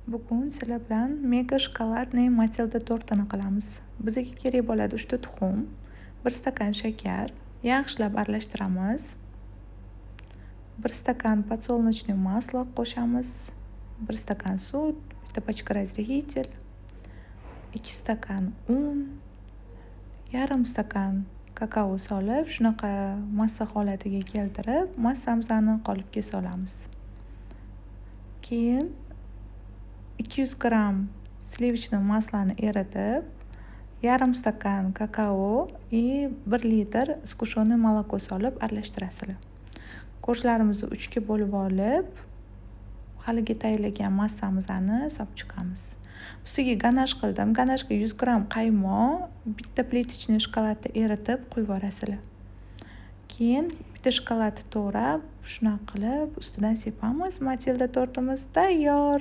Bugun sizlar bilan mega шоколадный Matilda tortini qilamiz. Bizga kerak bo'ladi 3 ta tuxum, 1 stakan shakar, yaxshilab aralashtiramiz. 1 stakan подсолнечный масло qo'shamiz, 1 stakan sut, bitta pachka разрыхлитель, 2 stakan un, yarim stakan kakao solib, shunaqa massa holatiga keltirib, massamizni qolipga solamiz. Keyin 200 gramm сливочный масло ni eritib, yarim stakan kakao и 1 litr сгущенное молоко solib aralashtirasizlar. Корж larimizni uchga bo'lib olib, haligi tayyorlagan massamizni solib chiqamiz. Ustiga ganash qildim. Ganashga 100 gramm qaymoq, bitta плиточный shokoladni eritib quyib yuborasizlar. Keyin bitta shokoladni to'g'rab, shunaqa qilib ustidan sepamiz. Matilda tortimiz tayyor.